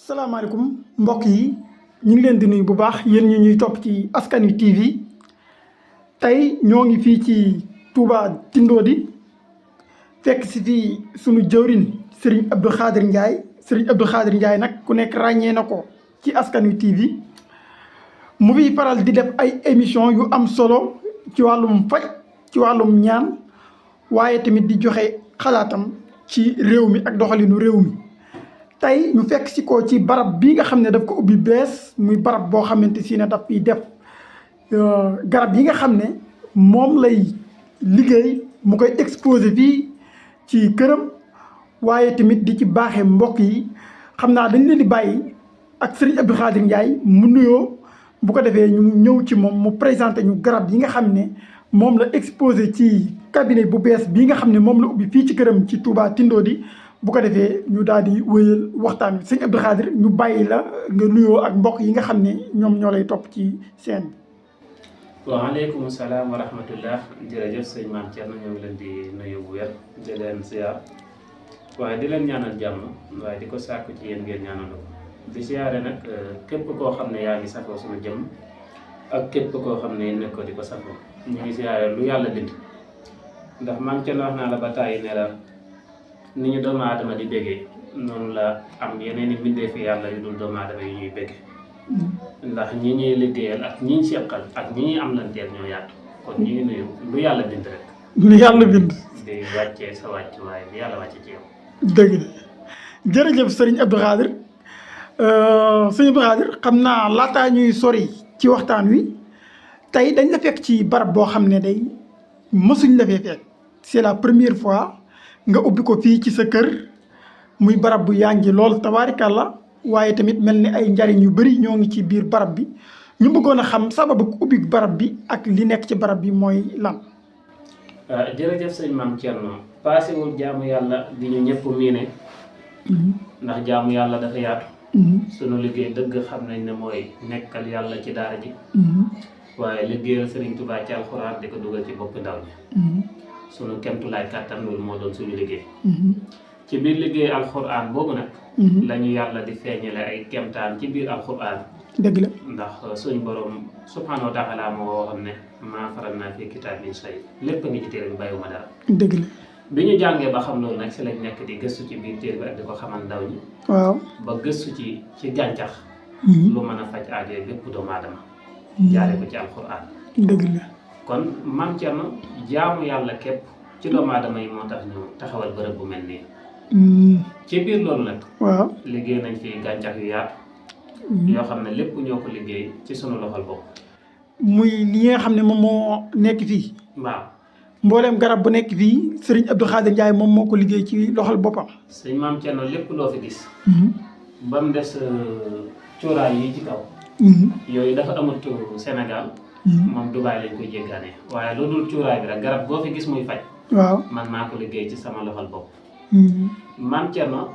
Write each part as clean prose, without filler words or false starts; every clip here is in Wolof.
salaamaaleykum mbokk yi ñu ngi leen di nuyu bu baax yéen ñi ñuy topp ci Askan Wi TV tey ñoo ngi fii ci Touba Tindodi fekk si fii sunu jëwrin Serigne Abdou Khadir Ndiaye Serigne Abdou Khadir Ndiaye nag ku nekk ràññee na ko ci Askan Wi TV mu fiy faral di def ay émission yu am solo ci wàllum faj ci wàllum ñaan waaye tamit di joxe xalaatam ci réew mi ak doxalinu réew mi. tey ñu fekk si ko ci barab bii nga xam ne daf ko ubbi bees muy barab boo xamante si ne daf fiy def garab yi nga xam ne moom lay liggéey mu koy exposé fii ci këram waaye tamit di ci baaxee mbokk yi xam naa dañ leen di bàyyi ak Serigne Abdou Khadir Ndiaye mu nuyoo bu ko defee ñu ñëw ci moom mu présenté ñu garab yi nga xam ne moom la exposé ci cabinet bu bees bii nga xam ne moom la ubbi fii ci këram ci Touba Tindodi bu ko defee ñu daal di wéyal waxtaan wi sëñ Abdou Khadir ñu bàyyi la nga nuyoo ak mbokk yi nga xam ne ñoom ñoo lay topp ci seen bi. waaleykum salaam wa rahmatullah jërëjëf sëñ Maam Thierno ñoo ngi leen di nuyu bu wér di leen siyaar waaye di leen ñaanal jàmm waaye di ko sàkku ci yéen ngeen ñaanal ko di siyaare nag képp koo xam ne yaa ngi safoo suñu jëmm ak képp koo xam ne nekk ko di ko safoo ñu ngi siyaare lu yàlla bind ndax Maam Thierno wax naa la ba tàyyi ne la ni ñu doomu aadama di béggee noonu la am yeneen i mbindeefi yàlla yu dul doomu aadama yu ñuy béggee ndax ñi ñuy liggéeyal ak ñi ñu seqal ak ñi ñuy am lanteel ñoo yaatu kon ñu ngi nuyu lu yàlla bind rek. lu yàlla bind. di wàccee sa wàcc waaye di yàlla wàcce ci yow. dëgg la jërëjëf Serigne Abdou Khadir Serigne Abdou Khadir xam naa laataa ñuy sori ci waxtaan wi tey dañ la fekk ci barab boo xam ne day mësuñ la fee fekk c'est la première fois. nga ubbi ko fii ci sa kër muy barab bu yànji lool tabaarikàlla waaye tamit mel ni ay njariñ yu bëri ñoo ngi ci biir barab bi ñu bëggoon a xam sababu ubbi barab bi ak li nekk ci barab bi mooy lan. jërëjëf sëñ Maam Thierno paasewul jaamu yàlla di ñu ñëpp miine ndax jaamu yàlla dafa yaatu. sunu liggéey dëgg xam nañ ne mooy nekkal yàlla ci daara ji. waaye liggéeyal Serigne Touba ci alxuraan di ko dugal ci bopp ndaw ñi. sunu kemtulaay kàttan loolu moo doon suñu liggéey ci biir liggéey alxuraan boobu nag la ñu yàlla di feeñale ay kemtaan ci biir alxuraan dëgg la ndax suñu borom subhaanahu wa taala moo xam ne maa faral naa fi kitaab min shay lépp ngi ci téere bi bàyyiwuma dara dëgg la bi ñu jàngee ba xam loolu nag si lañ nekk di gëstu ci biir téere bi ak di ko xamal ndaw ñi waaw ba gëstu ci gàncax lu mën a faj aajo bépp doomu aadama jaare ko ci alxuraan dëgg la kon Maam Thierno jaamu yàlla képp ci doomu aadama yi moo tax ñu taxawal bërëb bu mel nii. ci biir loolu nag. waaw liggéey nañ fi gàncax yu yaatu. yoo xam ne lépp ñoo ko liggéey ci sunu loxol bopp. muy li nga xam ne moom moo nekk fii. waaw mbooleem garab bu nekk fii Serigne Abdou Khadir Ndiaye moom moo ko liggéey ci loxol boppam. sëñ Maam Thierno lépp loo fi gis. ba mu des cuuraay yi ci kaw. yooyu dafa amut Sénégal. moom Dubaay lañ koy jéggaane waaye loolu dul cuuraay bi rek garab boo fi gis muy faj. waaw man maa ko liggéey ci sama loxol bopp. Maam Thierno.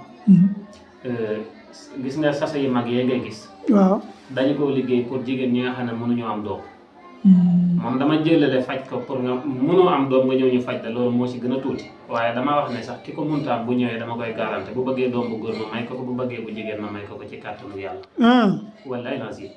gis nga sasa yu mag yee ngay gis. waaw dañu ko liggéey pour jigéen ñi nga xam ne mënuñoo am doom. moom dama jëlale faj ko pour nga mënoo am doom nga ñëw ñu faj la loolu moo ci gën a tuuti. waaye damaa wax ne sax ki ko mënta am bu ñëwee dama koy garanté bu bëggee doom bu góor ma may ko ko bu bëggee bu jigéen ma may ko ko ci kàttanu yàlla. wallaay naa si.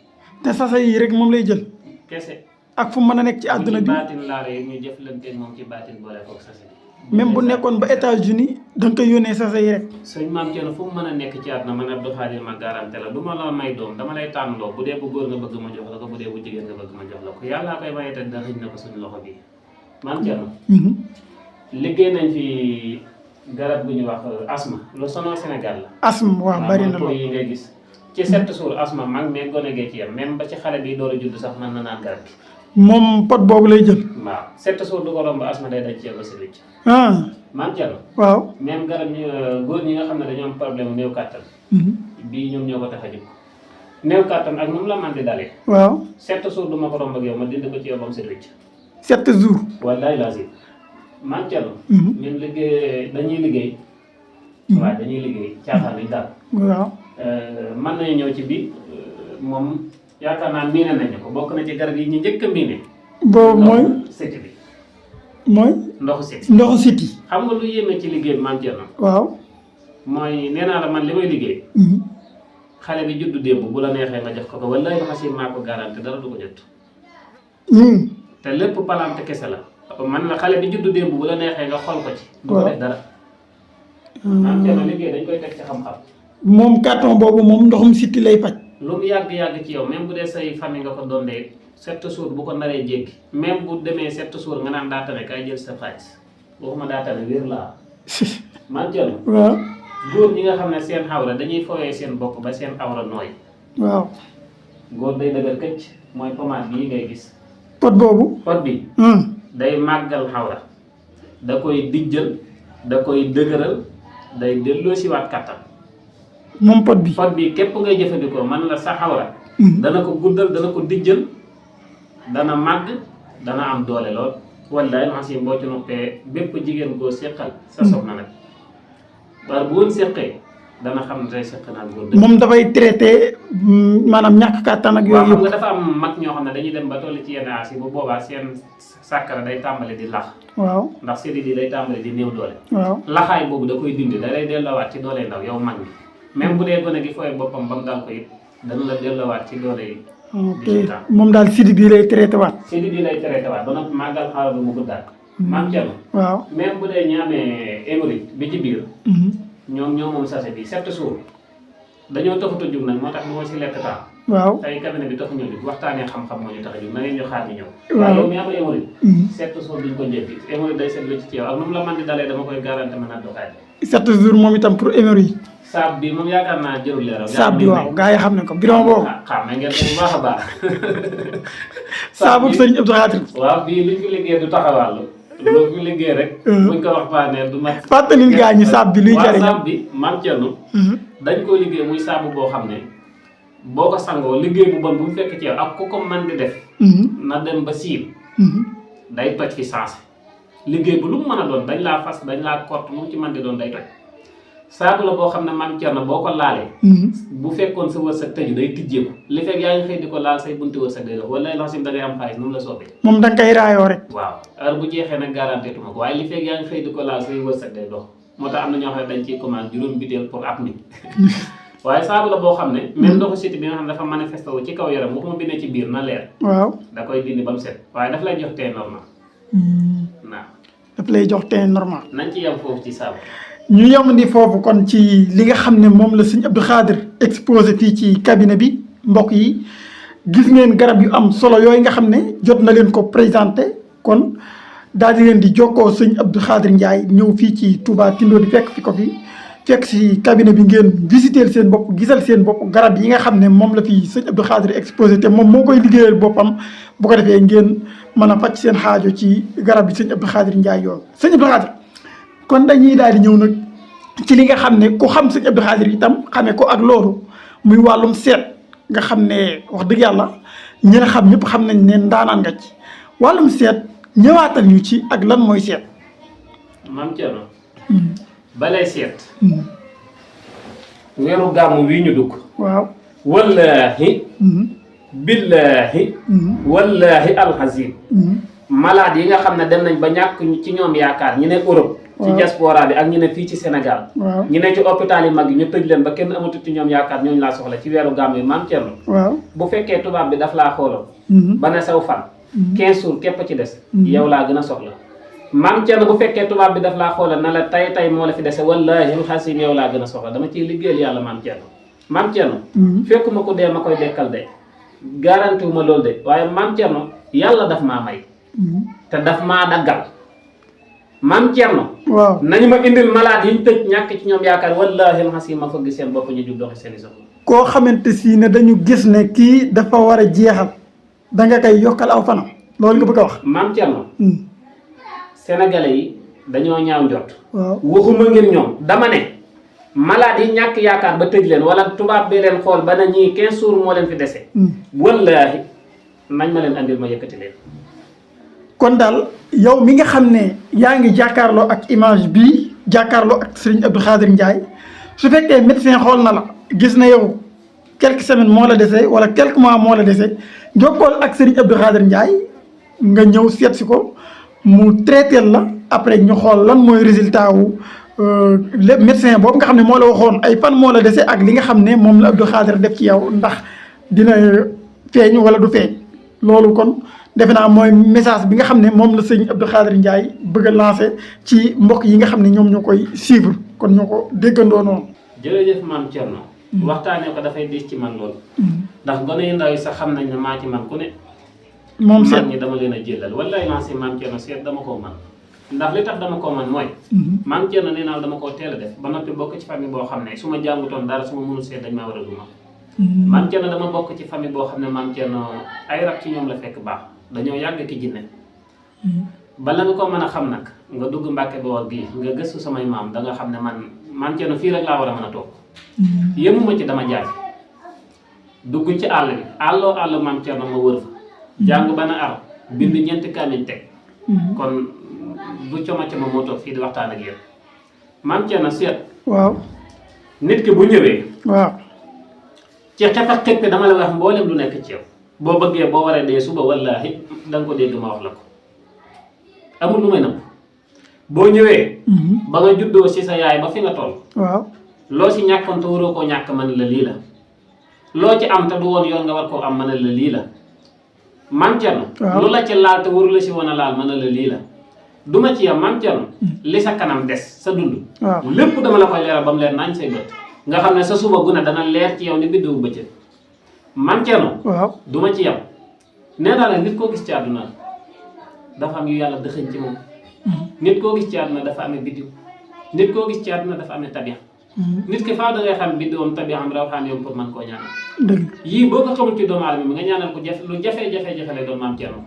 te sasa yi rek moom lay jël. kese. ak fu mu mën a nekk ci àdduna bi baatin laare yi ñu jëflanteeg moom ci baatin boole koog sase bi. même bu nekkoon ba États-Unis da nga koy yónnee sasa yi rek. sëñ Maam Thierno fu mu mën a nekk ci àdduna man Abdou Khadir ma garanté la du ma la may doom dama lay tànnloo bu dee bu góor nga bëgg ma jox la ko bu dee bu jigéen nga bëgg ma jox la ko yàllaa koy maye te da xëj na ko suñu loxo bi Maam Thierno. liggéey nañ fi garab bu ñuy wax asma lu sonal Sénégal la. asma waaw bari na lool yi ngay gis. ci 7 jours asma mag mais gone gee ci yam même ba ci xale bi door a judd sax mën na naan garab gi. moom pot boobu lay jël. waaw 7 jours du ko romb asma day daj ci yow ba si wécc. Maam Thierno. waaw même garab ñi góor ñi nga xam ne dañoo am problème néew kàttan. bii ñoom ñoo ko tax a jóg. néew kàttan ak nu mu la mën di dalee. waaw 7 jours du ma ko romb ak yow ma dindi ko ci yow ba mu si wécc. 7 jours. wallaay lazim. Maam Thierno. ñun liggéey dañuy liggéey. waaw dañuy liggéey caaxaan nañ daal. waaw. mën nañu ñëw ci bii moom yaakaar naa miine nañu ko bokk na ci garab yi ñu njëkk a miine. boobu mooy siti bi. mooy. ndoxu siti. ndoxu siti. xam nga lu yéeme ci liggéey bi Maam Thierno. waaw. mooy nee naa la man li may liggéey. xale bi juddu démb bu la neexee nga jox ko wallahi xasim maa ko garanti dara du ko jot te lépp palante kese la man la xale bi juddu démb bu la neexee nga xool ko ci du ko def dara maam Thierno liggéey dañ koy teg ci xam-xam moom carton boobu moom ndoxum sitti lay faj lu mu yàgg-yàgg ci yow même bu dee say famille nga ko doon dee 7 jours bu ko naree jéggi même bu demee 7 jours nga naan daa tane kay jël sa xaalis waxuma daa tane wér laa maam Thierno waaw góor ñi nga xam ne seen awra dañuy fooyee seen bopp ba seen awra nooy waaw góor day dëgër këcc mooy pommade bii ngay gis pot boobu pot bi day màggal xawra da koy dijjal da koy dëgëral day delloo si waat kattan moom pot bi képp ngay jëfandikoo man la sa xawra dana ko guddal dana ko dijjal dana màgg dana am doole lool wallahi xasim boo ci noppee bépp jigéen koo séqal sa soxna nag waaye bu woon séqee dana xam ne tey séq naa góor moom dafay traité maanaam ñàkk kàttan ak yooyu yëpp. xam nga dafa am mag ñoo xam ne dañuy dem ba toll ci yenn aas yi bu boobaa seen sàkkara day tàmbali di lax waaw ndax séddi di day tàmbali di néew doole waaw laxaay boobu da koy dindi da lay delloowaat ci doole ndaw yow mag ñi même bu dee gone gi fooy boppam ba mu dal ko it dana la delloowaat ci doole yi ok moom daal sidit yi lay traité waat sidit yi lay traité waat ba noppi màggal xaaral bu mu guddaat maam Thierno waaw même bu dee ñaamee hémorroïde bi ci biir ñoom ñoo moom sachet bi 7 jours dañoo taxut a jug nag moo tax du ma si lekk temps waaw tey cabinet bi taxu ñoo jug waxtaanee xam-xam moo ñu tax a jug na ngeen ñu xaar ñu ñëw waaw yow mi am hémorroïde 7 jours duñ ko njëkki hémorroïde day set ci yow ak nu mu la mën di dalee dama koy garanti mën a doxaay 7 jours moom itam pour hémorroïde saab bi moom yaakaar naa jërul leeral saab bi waaw gaa yi xam ne ko bidon boobu xam ngeen ko bu baax a baax saabu sëñ Abdou Khadir waaw bii luñ fi liggéey du taxawàllu loolu fi liggéey rek buñ ko waxtaanee du mat fàttalil gaa ñi saab bi luy jariñ saab bi maam Thierno dañ ko liggéey muy saabu boo xam ne boo ko sangoo liggéey bu bon bu mu fekk ci yow ak ku ko mën di def na dem ba siiw day toj fi sens liggéey bu lu mu mën a doon dañ laa fas dañ laa kott lu mu ci mën di doon day toj saabu la boo xam ne maam Thierno boo ko laalee bu fekkoon sa wërsëg tëju day tijjeeku li fekk yaa ngi xëy di ko laal say bunti wërsëg day dox wala laxasim da ngay am xaalis noonu la soobee moom da nga koy raayoo rek waaw heure bu jeexee nag garanté tuma ko waaye li fekk yaa ngi xëy di ko laal say wërsëg day dox moo tax am na ñoo xam ne dañ ciy commande juróom biteel pour at mi waaye saabu la boo xam ne même ndoxu siti bi nga xam ne dafa manifesté wu ci kaw yaram waxuma bi ne ci biir na leer waaw da koy dindi ba mu set waaye daf lay jox tee normal waaw daf lay jox tee normal nañ ci yem foofu ci saabu ñu yemandi foofu kon ci li nga xam ne moom la sëñ Abdou Khadir exposé fii ci cabinet bi mbokk yi gis ngeen garab yu am solo yooyu nga xam ne jot na leen ko présenté kon daal di leen di jokkoo sëñ Abdou Khadir Ndiaye ñëw fii ci Touba Tindodi fekk fi ko fi fekk si cabinet bi ngeen visiter seen bopp gisal seen bopp garab yi nga xam ne moom la fi sëñ Abdou Khadir exposé te moom moo koy liggéeyal boppam bu ko defee ngeen mën a faj seen xaajo ci garab yi sëñ Abdou Khadir Ndiaye yooyu sëñ Abdou Khadir kon dañuy daal di ñëw nag ci li nga xam ne ku xam sëñ Abdou Khadir itam xamee ko ak loolu muy wàllum seet nga xam ne wax dëgg yàlla ñi nga xam ñëpp xam nañ ne ndaanaan nga ci wàllum seet ñëwaatal ñu ci ak lan mooy seet. maam Thierno. balay seet. weeru gàmmu wi ñu dugg. waaw. wallaahi. billaahi. wallaahi alxazim. malade yi nga xam ne dem nañ ba ñàkk ci ñoom yaakaar ñi ne Europe. ci diaspora bi ak ñu ne fii ci Sénégal. ñu ne ci hôpital yi mag yi ñu tëj leen ba kenn amatul ci ñoom yaakaar ñooñu laa soxla ci weeru gàmm yi maam Thierno. waaw bu fekkee tubaab bi daf laa xoolal. ba ne saw fan. 15 jours képp ci des. yow laa gën a soxla. maam Thierno bu fekkee tubaab bi daf laa xoolal na la tay moo la fi dese wallaahi xasim yow laa gën a soxla dama ciy liggéeyal yàlla maam Thierno. maam Thierno. fekkuma ko dee ma koy dekkal de. garanti wu ma loolu de waaye maam Thierno yàlla daf maa may. te daf maa daggal. maam Thierno. waaw nañu ma indil malade yi ñu tëj ñàkk ci ñoom yaakaar wallaahi xasim ma fëgg seen bopp ñu jug doxi seen i soxla. koo xamante si ne dañu gis ne kii dafa war a jeexal da nga koy yokkal aw fanam loolu nga bëgg a wax. maam Thierno. sénégalais yi dañoo ñaaw njot. waaw waxuma ngir ñoom dama ne. malade yi ñàkk yaakaar ba tëj leen wala tubaab bi leen xool ba na ñii 15 jours moo leen fi dese. wallaahi nañ ma leen andil ma yëkkati leen. kon daal yow mi nga xam ne yaa ngi jàkkaarloo ak image bii jàkkaarloo ak Serigne Abdou Khadir Ndiaye su fekkee médecin xool na la gis na yow quelques semaines moo la dese wala quelques mois moo la dese jokkool ak Serigne Abdou Khadir Ndiaye nga ñëw seet si ko mu traité la après ñu xool lan mooy résultat wu le médecin boobu nga xam ne moo la waxoon ay fan moo la dese ak li nga xam ne moom la Abdou Khadre def ci yow ndax dina feeñ wala du feeñ loolu kon defe naa mooy message bi nga xam ne moom la sëñ Abdou Khadre Ndiaye bëgg a lancé ci mbokk yi nga xam ne ñoom ñoo koy suivre kon ñoo ko déggandoo noonu. jërëjëf maam Thierno. waxtaanee ko dafay diis ci man loolu. ndax gone yu ndaw yi sax xam nañ ne maa ci man ku ne. moom seet man ñi dama leen a jëlal wallaay lancé maam Thierno seet dama koo man ndax li tax dama koo man mooy. maam Thierno nee naa dama koo teel a def ba noppi bokk ci famille boo xam ne su ma jàngutoon dara su ma mënul seet dañ maa war a duma. maam Thierno dama bokk ci famille boo xam ne maam Thierno ay rab ci ñoom la fekk baax dañoo yàgg ki jinne bala nga ko mën a xam nag nga dugg Mbàkke Bawol gii nga gëstu samay maam da nga xam ne man maam Thierno fii rek laa war a mën a toog yemuma ci dama jaay dugg ci àll bi àll maam Thierno ma wër fa jàng bana ar bind ñeenti kaamil teg kon du coma moo toog fii di waxtaan ak yéen maam Thierno seet waaw nit ki bu ñëwee waaw ci xef ak xeppe dama la wax mboolem lu nekk ci yow boo bëggee boo waree dee suba wallaahi da nga ko dégg ma wax la ko amul lu may nëbb boo ñëwee ba nga juddoo ci sa yaay ba fi nga toll waaw loo ci ñàkkoon te waroo koo ñàkk man la lii la loo ci am te du woon yoon nga war koo am man la lii la maam Thierno lu la ci laal te waru la si woon a laal man la lii la duma ci yam maam Thierno li sa kanam des sa dund lépp dama la koy leeral ba mu leer nañ say bët nga xam ne sa suba gu ne dana leer ci yow ni biddiwu bëccëg maam Thierno duma ci yam nee naa la nit koo gis ci àdduna dafa am yu yàlla dëxëñ ci moom nit koo gis ci àdduna dafa amee biddiw nit koo gis ci àdduna dafa amee tabiya nit ki faaw da ngay xam biddiwam tabiyaam rawxaan yow pour man koo ñaanal yii boo ko xamul ci doomu aadama mi nga ñaanal ko lu jafe-jafe lay doon maam Thierno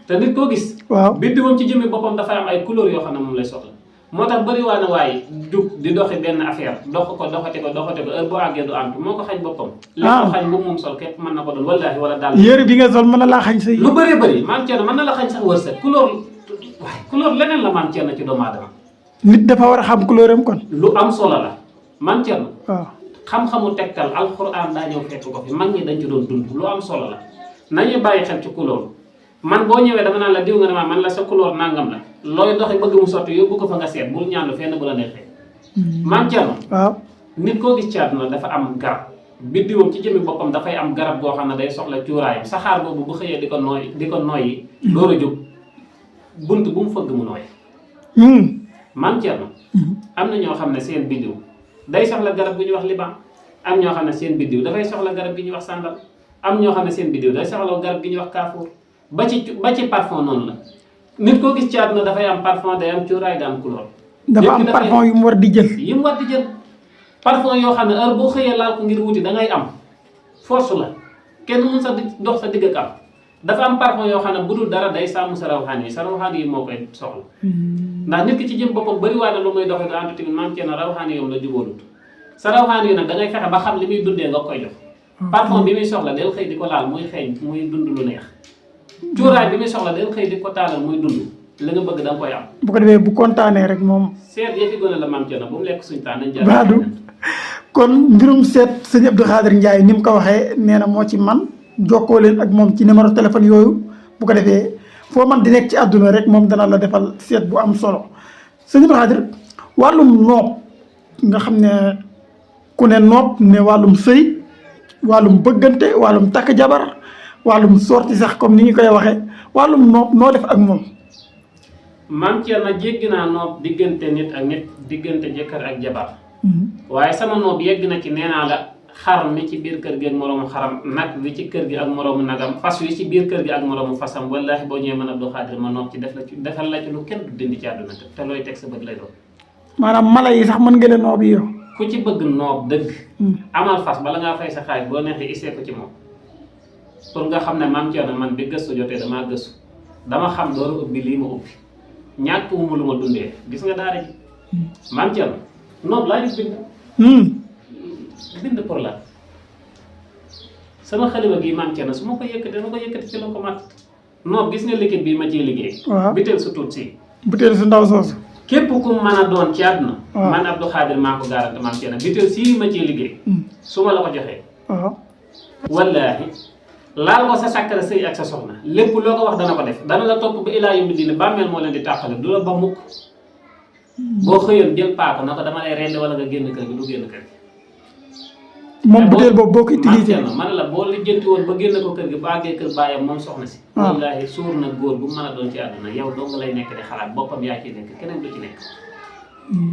te nit koo gis biddiwam ci jëmmi boppam dafa am ay couleur yoo xam ne moom lay soxla moo tax bëri waa na waaye jug di doxi benn affaire doxati ko heure boo àggee du antu moo ko xañ boppam li ko xañ bu moom sol képp mën na ko doon wallaahi wala daal yére bi nga sol mën na laa xañ sa lu bëri maam Thierno mën na la xañ sax wërsëg couleur leneen la maam Thierno ci doomu aadama nit dafa war a xam couleur am kon lu am solo la maam Thierno waaw xam-xamu tegtal alxuraan daa ñëw fekk ko fi mag ñi dañ ci doon dund lu am solo la nañuy bàyyi xel ci couleur man boo ñëwee dama naan la diw nga ne ma man la sa couleur nangam la looy doxi bëgg mu sotti yóbbu ko fa nga seet bul ñaan lu fenn bu la neexee maam Thierno nit koo gis ci àdduna dafa am garab biddiwam ci jëmmi boppam dafay am garab goo xam ne day soxla cuuraayam saxaar boobu bu xëyee di ko nooyi door a jóg bunt bu mu fëgg mu nooy maam Thierno am na ñoo xam ne seen biddiw day soxla garab bu ñuy wax liban am ñoo xam ne seen biddiw dafay soxla garab gi ñuy wax sàndal am ñoo xam ne seen biddiw day soxla garab gi ñuy wax kaafuur ba ci parfum noonu la nit koo gis ci àdduna dafay am parfum day am cuuraay da am couleur dafa am parfum yu mu war di jël parfum yoo xam ne heure boo xëyee laal ko ngir wuti da ngay am force la kenn mun sa dox sa digg ak am dafa am parfum yoo xam ne bu dul dara day sàmm sa rawxaan yi moo koy soxla ndax nit ki ci jëm boppam bëri waa ne lu muy doxee du antu tamit maam Thierno rawxaan yoom la jubóolut sa rawxaan yi nag da ngay fexe ba xam li muy dundee nga koy jox parfum bi muy soxla del xëy di ko laal muy xeeñ muy dund lu neex cuuraay bi muy soxla del xëy di ko taalal muy dund li nga bëgg da nga koy am bu ko defee bu kontaanee rek moom seet yëfi gën a la maam Thierno bu mu lekk suñu taan nañ baadu kon mbirum seet sëñ Abdou Khadre Ndiaye ni mu ko waxee nee na moo ci man jokkoo leen ak moom ci numéro téléphone yooyu bu ko defee foo man di nekk ci àdduna rek moom dana la defal seet bu am solo sëñ Abdou Khadre wàllum noob nga xam ne ku ne noob ne wàllum sëy wàllum bëggante wàllum takk jabar wàllum sorti sax comme ni ñu koy waxee wàllum noob noo def ak moom maam Thierno jéggi naa noob diggante nit ak nit diggante jëkkër ak jabar waaye sama noob yegg na ci nee naa la xar mi ci biir kër gi ak moroomu xaram nag wi ci kër gi ak moroomu nagam fas wi ci biir kër gi ak moroomu fasam wallaahi boo ñëwee mën Abdou Khadre ma noob ci defal la ci lu kenn du dindi ci àdduna te looy teg sa bët lay doon maanaam mala yi sax mën nga leen noob yi yow ku ci bëgg noob dëgg amal fas bala ngaa fay sa xaalis boo neexee isee ko ci moom pour nga xam ne maam Thierno man bi gëstu jotee damaa gëstu dama xam loolu ubbi lii ma ubbi ñàkk wu ma lu ma dundee gis nga daara ji maam Thierno noob laa gis bind pour la sama xalima gi maam Thierno su ma ko yëkkati dama ko yëkkati ci la ko mat noob gis nga liquide bii ma ciy liggéey biteel su tuut si biteel su ndaw soosu képp ku mën a doon ci àdduna man Abdou Khadre maa ko garante maam Thierno biteel sii ma ciy liggéey su ma la ko joxee wallaahi laal ko sa sàkkara sëy ak sa soxna lépp loo ko wax dana ko def dana la topp ba ilaa yawmi diin bàmmeel moo leen di tàqale du la ba mukk boo xëyoon jël paaka na ko dama lay rendi wala nga génn kër gi du génn kër gi. moom butéel boobu boo ko utilisé. man la boo lijjanti woon ba génn ko kër gi ba àggee kër baayam moom soxna si. wallaahi suur na góor bu mën a doon ci àdduna yow dong lay nekk di xalaat boppam yaa ciy nekk keneen du ci nekk.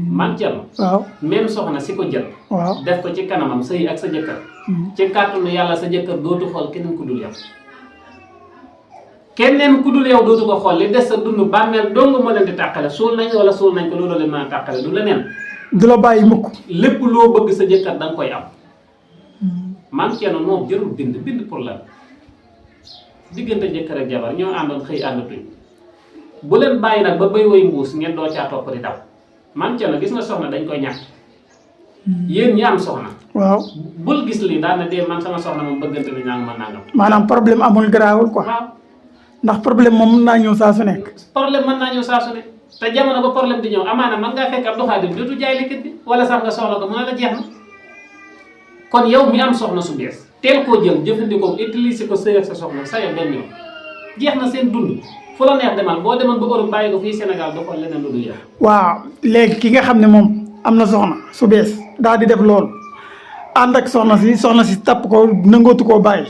man Thierno. waaw même soxna si ko jël. waaw def ko ci kanamam sëy ak sa jëkkër. ci kàttanu yàlla sa jëkkër dootu xool keneen ku dul yow. keneen ku dul yow dootu ko xool li des sa dund bàmmeel dong moo leen di tàqale suul nañ wala suul nañ ko loolu leen mën a tàqale du leneen. du la bàyyi mukk. lépp loo bëgg sa jëkkër da nga koy am. man Thierno moom jarul bind pour lan diggante jëkkër ak jabar ñoo àndoon xëy àndatuñ bu leen bàyyi nag ba bay woy mbuus ngeen doo caa topp di daw man Thierno gis nga soxna dañ koy ñàkk. yéen ñi am soxna. waaw bul gis lii daan na dee man sama soxna moom bëggante ni ñaa ngi ma nangam. maanaam problème amul garaawul quoi. waaw ndax problème moom mën naa ñëw saa su nekk. problème mën naa ñëw saa su nekk te jamono ba problème di ñëw amaana man ngaa fekk Abdou Khadim dootu jaay liquide bi wala sax nga soxla ko mën na la jeex na. kon yow mi am soxna su bees teel koo jël jëfandikoo utiliser ko sëy ak sa soxna sa benn yoon jeex na seen dund fu la neex demal boo demoon ba Europe bàyyi ko fii Sénégal du xool leneen lu dul yow. waaw léegi ki nga xam ne moom am na soxna su bees daal di def loolu ànd ak soxna si tapp ko nangootu koo bàyyi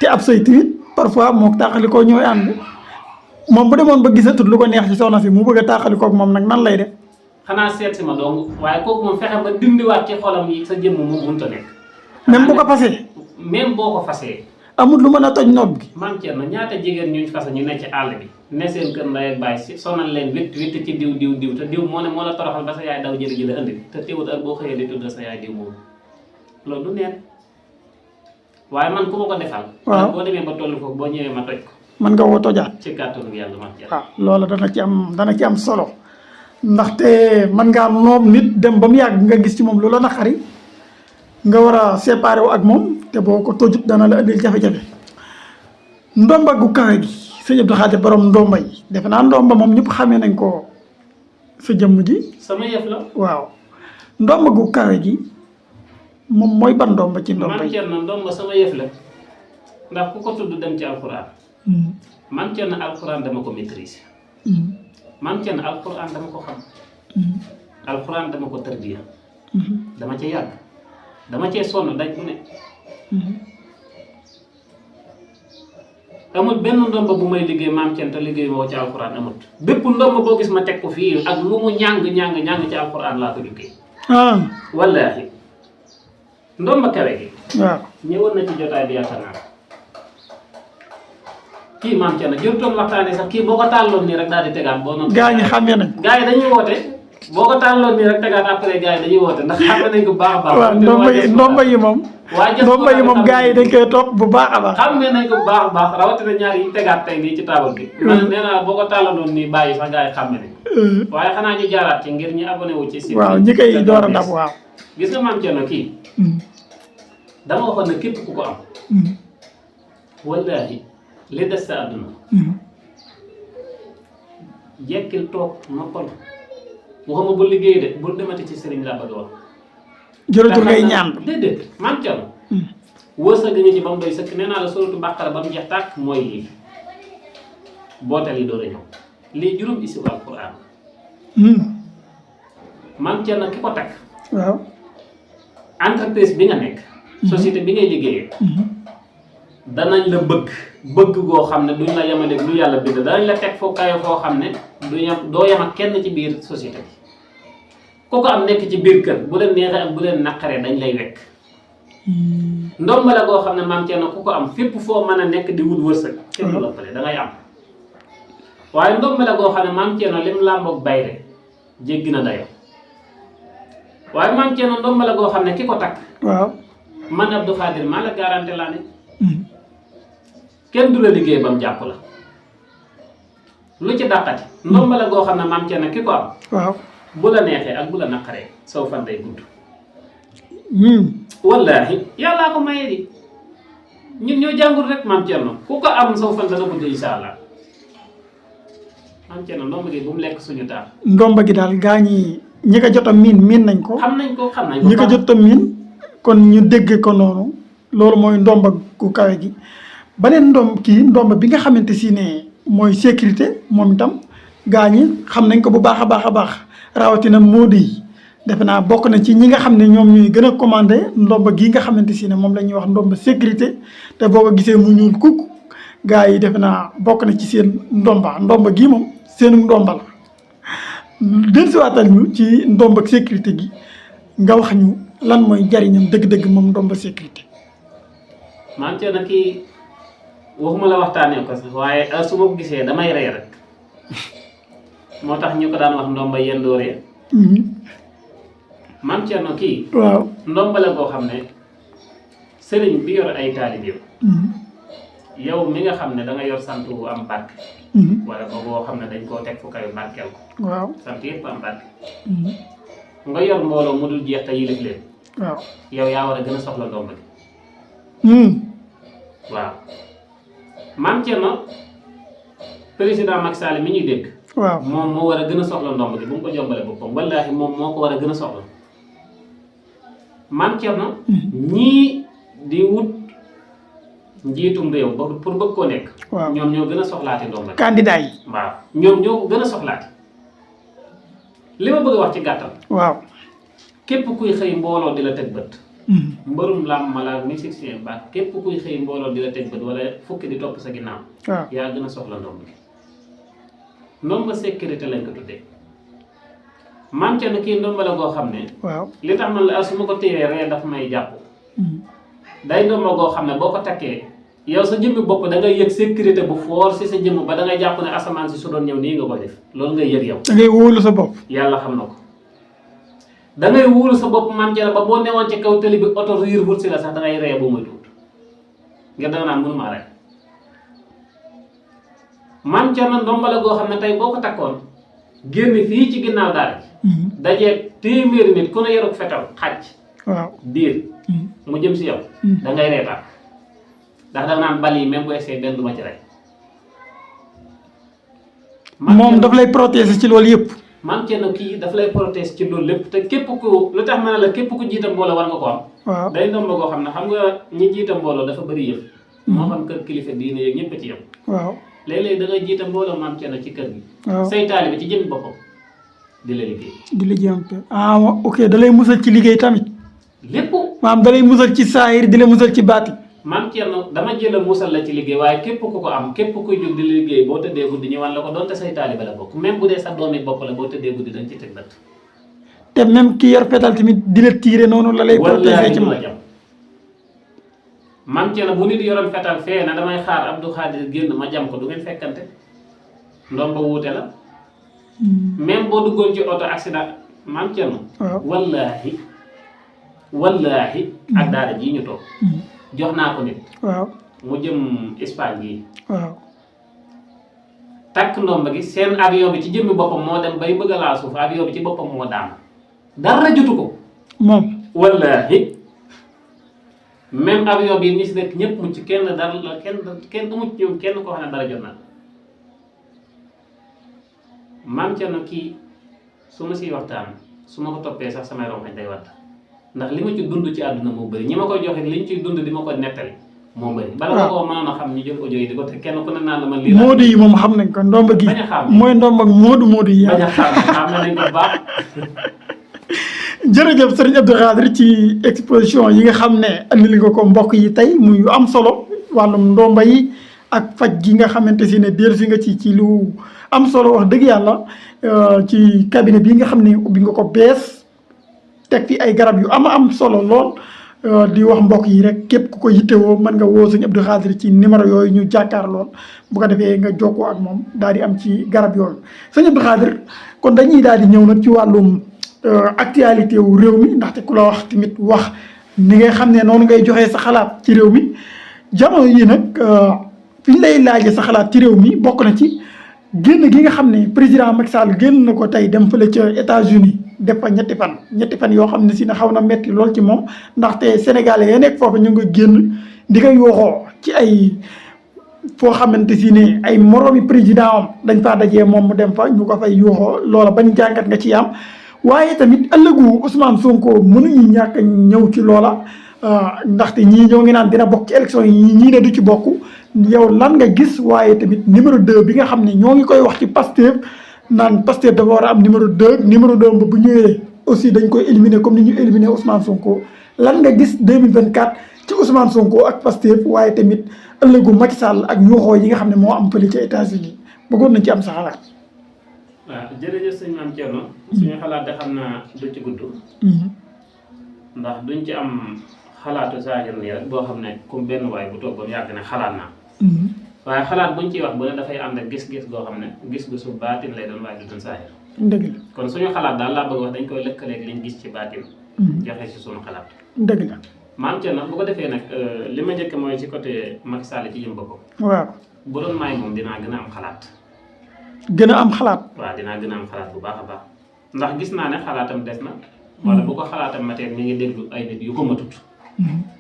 te ab sëy tamit parfois moo tàqali koo ñooy ànd moom bu demoon ba gisatut lu ko neex ci soxna si mu bëgg a tàqali koog moom nag nan lay def. xanaa seet si ma dong waaye kooku moom fexe ba dindiwaat ci xolam yi sa jëmm moom mënut a nekk. même bu ko fasee. même boo ko fasee. amul lu mën a toj nopp gi. man Thierno ñaata jigéen ñuy fase ñu ne ci àll bi ne seen kër ndey ak baay si sonal leen witt ci diw te diw moo la toroxal ba sa yaay daw jëli andi te teewul ak boo xëyee di tudd sa yaay diw moom loolu du neen waaye man ku ma ko defal. waaw boo demee ba tollu foofu boo ñëwee ma toj ko. mën nga woo tojaat. ci kàttanu yàlla man Thierno. waaw loolu dana ci am solo ndaxte mën ngaa noom nit dem ba mu yàgg nga gis ci moom lu la naqari nga war a séparé wu ak moom te boo ko tojut dana la indil jafe-jafe. ndomba gu kawe gi sëñ Abdou Khadir borom ndomba yi defe naa ndomba moom ñëpp xamee nañ ko sa jëmm ji. sama yëf la. waaw ndomba gu kawe gi moom mooy ban ndomba ci ndomba yi. man Thierno ndomba sama yëf la ndax ku ko tudd dem ci alxuraan. man Thierno alxuraan dama ko maîtriser. man Thierno alxuraan dama ko xam. alxuraan dama ko tërbiya. dama ca yàgg. dama cee sonn daj bu ne. amul benn ndomba bu may liggéey maam Thierno te liggéey moo ci alxuraan amut bépp ndomba boo gis ma teg ko fii ak lu mu ñàng ci alxuraan laa ko liggéey. wallaahi ndomba kawe gi. waaw ñëwoon na ci jotaay bi yaakaar naa kii maam Thierno jërutoon waxtaanee sax kii boo ko tàlloon nii rek daal di tegaat boo noonu. gaa ñi xàmmee nañ. gaa yi dañuy woote. boo ko tàlloon nii rek tegaat après gars yi dañuy woote ndax xam nañ ko baax a baax. waaw ndomba yi moom. gars yi dañ koy topp bu baax a baax. xam nañ ko baax a baax rawatina ñaar yi tegaat tey nii ci taabal bi. man nee naa boo ko tàllaloon nii bàyyi sax gars yi xam nañ. waaye xanaa ñu jaaraat ci ngir ñu abonné wu ci. site waaw ñi koy door a dab waaw. gis nga maam Thierno kii. dama waxoon ne képp ku ko am. wallaahi li des sa àdduna. jekkil toog noppal. waxuma bu liggéey de bul demati ci sëriñ laa bëgg a wax. jërëjëf ngay ñaan. déedéet maam Thierno. wërsëg nga ci ba mu doy sëkk nee naa la suratu Baqara ba mu jeex tàkk mooy lii. bootal yi door a ñëw lii juróom isi wal Quraan. maam Thierno ki ko takk. waaw. entreprise bi nga nekk. société bi ngay liggéeyee. danañ la bëgg goo xam ne duñ la yemaleeg lu yàlla bind danañ la teg foo kayo foo xam ne doo yem ak kenn ci biir société bi. ku ko am nekk ci biir kër bu leen neexee ak bu leen naqaree dañ lay wekk. ndomba la goo xam ne maam Thierno ku ko am fépp foo mën a nekk di wut wërsëg. kenn du la pare da ngay am. waaye ndomba la goo xam ne maam Thierno lim làmboog bayre jéggi na dayo waaye maam Thierno ndomba la goo xam ne ki ko takk. waaw man Abdou Khadir maa la garanté laa ne. kenn du la liggéey ba mu jàpp la. lu ci dàqati. ndomba la goo xam ne maam Thierno ki ko am. waaw bu la neexee ak bu la naqaree saw fan day gudd. wallaahi yàllaa ko maye di ñun ñoo jàngul rek maam Thierno ku ko am saw fan dana gudd incha allah maam Thierno ndomba gi bu mu lekk suñu taal. ndomba gi daal gaa ñi ko jot a miin nañ ko. xam nañ ko ñi ko jot a miin kon ñu dégg ko noonu loolu mooy ndomba gu kawe gi. beneen ndomba bi nga xamante si ne mooy sécurité moom itam gaa ñi xam nañ ko bu baax a baax rawatina Modou yi defe naa bokk na ci ñi nga xam ne ñoom ñuy gën a commandé ndomba gii nga xamante si ne moom la ñuy wax ndomba sécurité te boo ko gisee mu ñuul kukk gars yi defe naa bokk na ci seen ndomba gii moom seen ndomba la dellusiwaatal ñu ci ndomba sécurité gi nga wax ñu lan mooy njariñam dëgg-dëgg moom ndomba sécurité. man ci nag kii waxuma la waxtaanee ko sax waaye su ma ko gisee damay rey rek moo tax ñu ko daan wax ndomba yendooree. maam Thierno kii. waaw ndomba la boo xam ne sëriñ bi yor ay taalibeem. yow mi nga xam ne da nga yor sant bu am barke. wala ko boo xam ne dañ koo teg fu kayu barkeel ko. waaw sant yëpp am barke. nga yor mbooloo mu dul jeex te yilif leen. waaw yow yaa war a gën a soxla ndomba gi. waaw maam Thierno président Macky Sall mi ñuy dégg. waaw moom moo war a gën a soxla ndomb gi bu mu ko jombale boppam wallaahi moom moo ko war a gën a soxla maam Thierno ñii di wut njiitum réew ba pour bëgg koo nekk. waaw ñoom ñoo gën a soxlaati ndomb gi. candidat yi. waaw ñoom ñoo ko gën a soxlaati li ma bëgg a wax ci gàttal. waaw képp kuy xëy mbooloo di la teg bët. mbërum làmb mala musicien ba képp kuy xëy mbooloo di la teg bët wala fukki di topp sa ginnaaw. waaw yaa gën a soxla ndomb gi. ndomba sécurité lañ ko tuddee maam Thierno kii ndomba la goo xam ne. waaw li tax man la su ma ko téyee ree daf may jàpp. day ndomba goo xam ne boo ko takkee yow sa jëmmi bopp da ngay yëg sécurité bu fort si sa jëmm ba da ngay jàpp ne asamaan si su doon ñëw nii nga ko def loolu ngay yëg yow. da ngay wóolu sa bopp. yàlla xam na ko da ngay wóolu sa bopp maam Thierno ba boo newoon ci kaw tëli bi oto riir wut si la sax da ngay ree bu muy tuut ngir da nga naan mënumaa rek. maam Thierno ndomba la goo xam ne tey boo ko takkoon génn fii ci ginnaaw daal dajee téeméeri nit ku ne yoruk fetal xaj waaw diir mu jëm si yow da ngay reetaan ndax danga naan bal yi même bu essayé benn du ma ci rey moom daf lay protéger ci loolu yëpp. maam Thierno kii daf lay protéger ci loolu lépp te képp ku lu tax ma ne la képp ku jiita mbooloo war nga ko am. waaw day ndomba goo xam ne xam nga ñi jiita mbooloo dafa bëri yëpp moo xam kër kilifa diine yeeg ñëpp ci yem. waaw léeg-léeg da ngay jiita mbooloo maam Thierno ci kër gi. waaw say taalibe ci jëmmi boppam di la liggéey. di liggéey am pe ok da lay musal ci liggéey tamit. lépp. maam da lay musal ci saayir di la musal ci baati. maam Thierno dama jëla musal la ci liggéey waaye képp ku ko am képp kuy jóg di liggéey boo tëddee guddi ñëwaan la ko doonte say taalibe la bokk même bu dee sa doomi bopp la boo tëddee guddi dañ ci teg bët. te même ki yor fetal tamit di la tiire noonu la lay protéger ci moom. maam Thierno bu nit yoroon fetal fee na damay xaar Abdou Khadir génn ma jam ko du ngeen fekkante ndomba wuute la. même boo duggoon ci oto accident maam Thierno. waaw wallaahi ak daara jii ñu toog. jox naa ko nit. waaw mu jëm Espagne gii. waaw takk ndomba gi seen avion bi ci jëmmi boppam moo dem bay bëgg a laal suuf avion bi ci boppam moo daan dara jotu ko. moom wallaahi même avion bi ñi si nekk ñëpp mucc kenn dara la kenn du mucc ñoom kenn koo xam ne dara jot na maam Thierno kii su ma siy waxtaan su ma ko toppee sax samay rongañ day watt ndax li ma ci dund ci àdduna moo bëri ñi ma koy joxe li ñu ciy dund di ma ko nettali moo bëri. bala ma koo mënoon a xam ñu jël audio yi di ko te kenn ku ne naan la man lii la. Modou yi moom xam nañ ko ndomba gi. bañ a xam mooy ndomba ak Modou yi. bañ a xam nañ ko baax. jërëjëf sëriñ Abdou Khadir ci exposition yi nga xam ne andil nga ko mbokk yi tey muy yu am solo wàllum ndomba yi ak faj gi nga xamante si ne dellusi nga ci lu am solo wax dëgg yàlla ci cabinet bi nga xam ne ubbi nga ko bees teg fi ay garab yu am solo lool di wax mbokk yi rek képp ku ko yittewoo mën nga woo sëñ Abdou Khadir ci numéro yooyu ñu jàkkaar lool bu ko defee nga jokkoo ak moom daal di am ci garab yooyu sëñ Abdou Khadir kon dañuy daal di ñëw nag ci wàllum actualité wu réew mi ndaxte ku la wax tamit wax ni nga xam ne noonu ngay joxee sa xalaat ci réew mi jamono yi nag fi ñu lay laajee sa xalaat ci réew mi bokk na ci génn gi nga xam ne président Macky Sall génn na ko tey dem fële ca États-Unis def fa ñetti fan yoo xam ne si ne xaw na metti lool ci moom ndaxte sénégalais ya nekk foofu ñu ngi génn di ko yooxoo ci ay foo xamante si ne ay moroomi président am dañ faa dajee moom mu dem fa ñu ko fay yooxoo loola bañ jàngat nga ci am waaye tamit ëllëgu Ousmane Sonko mënuñu ñàkk ñëw ci loola ndaxte ñii ñoo ngi naan dina bokk ci élection yi ñii ne du ci bokk yow lan nga gis waaye tamit numéro 2 bi nga xam ne ñoo ngi koy wax ci Pastef naan Pastef dafa war a am numéro 2 numéro 2 ba bu ñëwee aussi dañ koy éliminer comme ni ñu éliminer Ousmane Sonko lan nga gis 2024 ci Ousmane Sonko ak Pastef waaye tamit ëllëgu Macky Sall ak ñuuxoo yi nga xam ne moo am fële ca États-Unis bëggoon nañ ci am sa xalaat. waaw jërëjëf sëñ Mame Thierno. suñu xalaat de xam naa du ci gudd. ndax duñ ci am xalaatu saahir nii rek boo xam ne comme benn waay bu toog ba mu yàgg ne xalaat naa. waaye xalaat buñ ciy wax bu ne dafay ànd ak gis-gis goo xam ne gis-gisu baatin lay doon waaye du doon saahir. dëgg la kon suñu xalaat daal laa bëgg wax dañ koy lëkkaleeg liñ gis ci baatin. joxe si suñu xalaat. dëgg la. Mame Thierno bu ko defee nag li ma njëkk mooy ci côté Macky Sall ci jëm boppam. waaw bu doon maay moom dinaa gën a am xalaat. gën a am xalaat. waaw dinaa gën a am xalaat bu baax a baax ndax gis naa ne xalaatam des na. wala bu ko xalaatam matee mi ngi déglu ay nit yu ko matut.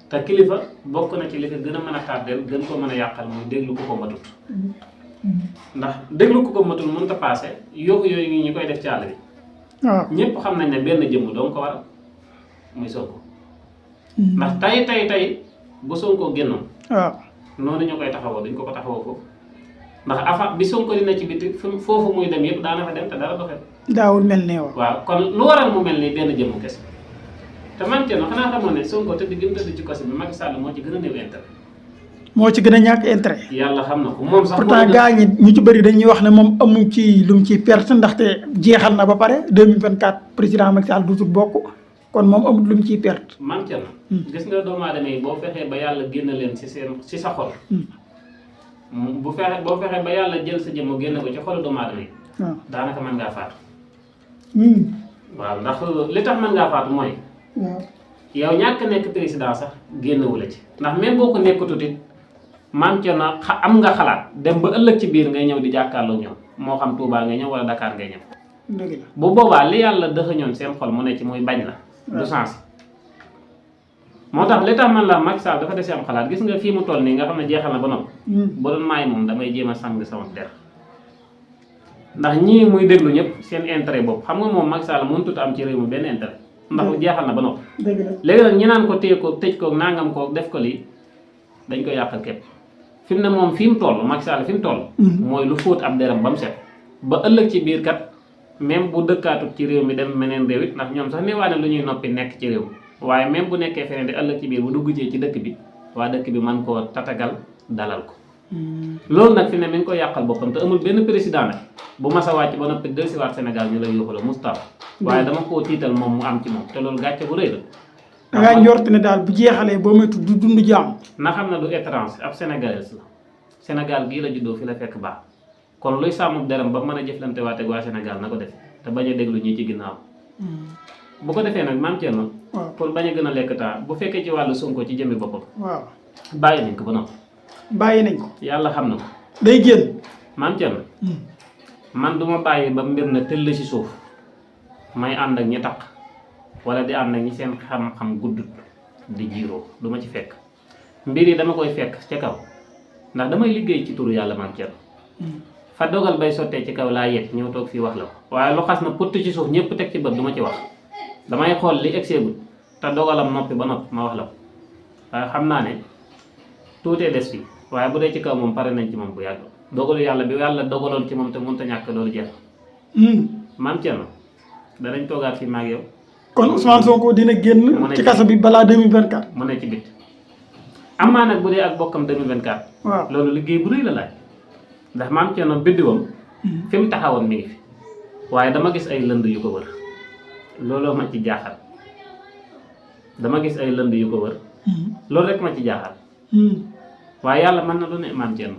te kilifa bokk na ci li ko gën a mën a tardeel gën ko mën a yàqal muy déglu ku ko matut. ndax déglu ku ko matul mënut a paase yóbbu yooyu ñu koy def ci àll bi. waaw ñëpp xam nañ ne benn jëmm doon ko waral muy Sonko. ndax tay bu Sonko génnoon. waaw noonu ñu koy taxawoo duñ ko taxawoo foofu ndax avant bi Sonko dina ci biti foofu muy dem yëpp daana fa dem te dara doxee. daawul mel ne waaw kon lu waral mu mel ni benn jëmm kese te man Thierno xanaa xamoon ne Sonko tëdd gi mu tëdd ci kaso bi Macky Sall moo ci gën a néew intérêt. moo ci gën a ñàkk intérêt. yàlla xam na ko moom sax. pourtant gaa ñi ñu ci bëri dañuy wax ne moom amu ci lu mu ci perte ndaxte jeexal na ba pare 2024 président Macky Sall dutul bokk kon moom amul lu mu ciy perte. man Thierno. gis nga doomu aadama yi boo fexee ba yàlla génn leen ci sa xol. boo fexee ba yàlla jël sa jëmm génn ko ci xolu doomu aadama yi. waaw daanaka mën ngaa faatu. Hmm. waaw ndax li tax mën ngaa faatu mooy. waaw yow ñàkk nekk président sax génnewu la ci. ndax même boo ko nekkatut it Mame Thierno am nga xalaat dem ba ëllëg ci biir ngay ñëw di jàkkaarloo ñoom moo xam Touba ngay ñëw wala Dakar ngay ñëw. dëgg la bu boobaa li yàlla dëxëñoon seen xol mu ne ci muy bañ la. du sens. moo tax li tax man la Macky Sall dafa dese am xalaat gis nga fii mu toll nii nga xam ne jeexal na ba noppi. bu doon maay moom damay jéem a sang sama der. ndax ñii muy déglu ñëpp seen intérêt bopp xam nga moom Macky Sall mënut a am ci réew mi benn intérêt. ndax jeexal na ba noppi. dëgg la léegi nag ñi naan ko téye ko tëj ko nangam ko def ko lii dañ koy yàqal képp. fi mu ne moom fi mu toll Macky Sall fi mu toll. mooy lu fóot ab deram ba mu set. ba ëllëg ci biir kat même bu dëkkaatut ci réew mi dem meneen réew it ndax ñoom sax neewaane lu ñuy noppi nekk ci réew waaye même bu nekkee feneen di ëllëg ci biir bu dugg ci dëkk bi waa dëkk bi man koo tatagal dalal ko. loolu nag fi ne mi ngi koy yàqal boppam te amul benn président nag bu mas a wàcc ba noppi dellusiwaat Sénégal ñu lay yóbbu la Moustapha waaye dama koo tiital moom mu am ci moom te loolu gàcce bu rëy la. da ngaa njort ne daal bu jeexalee boo moytu du dund jàmm. na xam ne du étranger ab sénégalais la Sénégal gii la juddoo fi la fekk baax kon luy sàmm deram ba mën a jëflante waate ak waa Sénégal na ko def te bañ a déglu ñi ci ginnaaw. bu ko defee nag Mame Thierno. waaw pour bañ a gën a lekk temps bu fekkee ci wàllu Sonko ci jëmmi boppam. waaw bàyyi nañ ko ba noppi. bàyyi nañ ko. yàlla xam na ko. day génn. Mame Thierno. man duma bàyyi ba mbir na tëll ci suuf may ànd ak ñi taq wala di ànd ak ñi seen xam-xam guddut di jiiroo du ma ci fekk mbir yi dama koy fekk ca kaw ndax damay liggéey ci turu yàlla Mame Thierno. fa dogal bay sottee ci kaw laa yegg ñëw toog fii wax la ko waaye lu xas na putt ci suuf ñëpp teg ci bët du ma ci wax damay xool li egseegul te dogalam noppi ba noppi ma wax la ko waaye xam naa ne tuutee des fii waaye bu dee ci kaw moom pare nañ ci moom bu yàgg dogalu yàlla bi yàlla dogaloon ci moom te mënut a ñàkk loolu jeex. Mame Thierno danañ toogaat fii maag yow. kon Ousmane Sonko dina génn ci kaso bi balaa 2024. mu ne ci bit amaa nag bu dee ak bokkam 2024. waaw loolu liggéey bu rëy la laaj ndax Mame Thierno biddiwam fi mu taxawoon mi ngi fi waaye dama gis ay lënd yu ko wër looloo ma ci jaaxal dama gis ay lënd yu ko wër loolu rek ma ci jaaxal waaye yàlla mën na lu ne Mame Thierno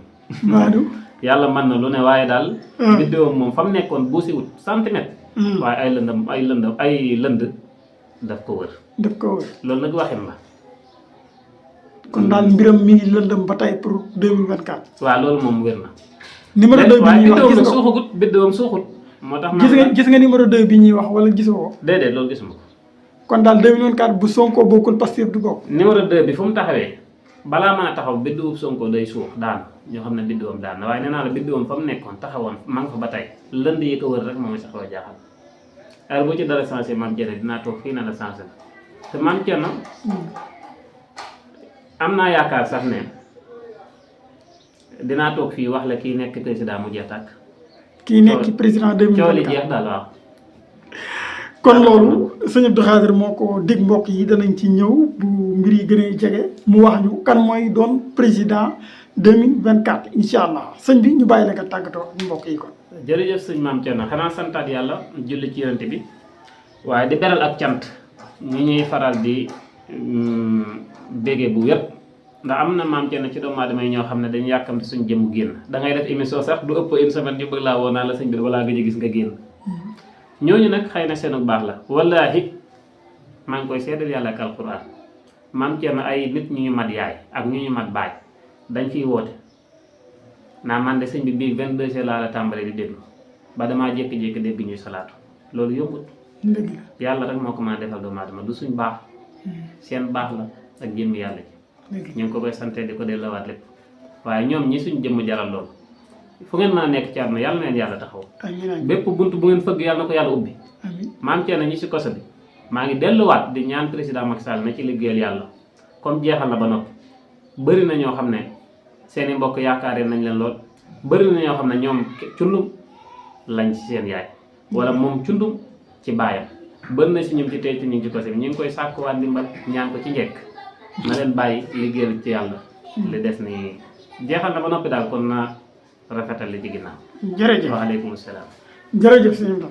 yàlla mën na lu ne waaye daal biddiwam moom fa mu nekkoon bu si wut centimètre waaye ay lënd daf ko wër loolu nag waxin la kon daal mbiram mi ngi lëndëm ba tey pour 2024. waaw loolu moom wér na. numéro 2 bi ñuy wax gis nga suuxagut biddiwam suuxut. moo tax gis nga numéro 2 bi ñuy wax wala gisoo ko. déedéet loolu gisuma ko. kon daal 2024 bu Sonko bokkul Pastef du bokk. numéro 2 bi fu mu taxawee balaa mën a taxaw biddiwu Sonko day suux daan ñoo xam ne biddiwam daan na waaye nee naa la biddiwam fa mu nekkoon taxawoon ma nga fa ba tey lënd yi ko wër rek moom sax a jaaxal heure bu ci dara changé Mame Thierno dinaa toog fii na la changé te Mame Thierno am naa yaakaar sax ne dinaa toog fii wax la kii nekk président mu jeex tàkk. kii nekk président coow li 2024 jeex daal waaw. kon loolu sëñ Abdou Khadre moo ko dig mbokk yi danañ ci ñëw bu mbir yi gën a jege mu wax ñu kan mooy doon président 2024 incha allah sëñ bi ñu bàyyi la nga tàggatoo ak mbokk yi kon. jërëjëf sëñ Maam Thierno xanaa santaat yàlla julli ci yonent bi waaye di beral ak cant ñi ñuy faral di bége bu wér ndax am na Maam Thierno ci doomu aadama yi ñoo xam ne dañu yàkkamte suñ jëmm génn da ngay def émission sax du ëpp une semaine ñu bëgg laa woo naa la sëñ bi balaa nga gis nga génn ñooñu nag xëy na seenu baax la wallaahi maa ngi koy seedal yàlla ak alquran Maam Thierno ay nit ñu ñu mat yaay ak ñu ñu mat baay dañ fiy woote naa man de sëñ bi bii 22h laa la tàmbalee di déglu ba damaa jékki-jékki dégg ñuy salaatu loolu yombut dëgg la yàlla rek moo ko mën a defal doomu aadama du suñ baax seen baax la ak jëmmi yàlla ji ñu ngi ko koy sante di ko delloowaat lépp waaye ñoom ñi suñ jëmm jaral loolu fu ngeen mën a nekk ci àdduna yàlla na leen yàlla taxaw bépp bunt bu ngeen fëgg yàlla na ko yàlla ubbi Maam Thierno ñi si koso bi maa ngi delluwaat di ñaan président Macky Sall na ci liggéeyal yàlla comme jeexal na ba noppi bëri na ñoo xam ne seeni mbokk yaakaaree nañ leen lool bëri na ñoo xam ne ñoom cundum lañ ci seen yaay wala moom cundum ci baayam bëri na si ñoom ci tey ci ñu ngi ci koso bi ñu ngi koy sàkkuwaat ndimbal ñaan ko ci njekk na leen bàyyi liggéeyal ci yàlla li des ni jeexal na ba noppi daal kon na rafetal li ci ginnaaw. jërëjëf waaleykum salaam. jërëjëf sëñ Abdou.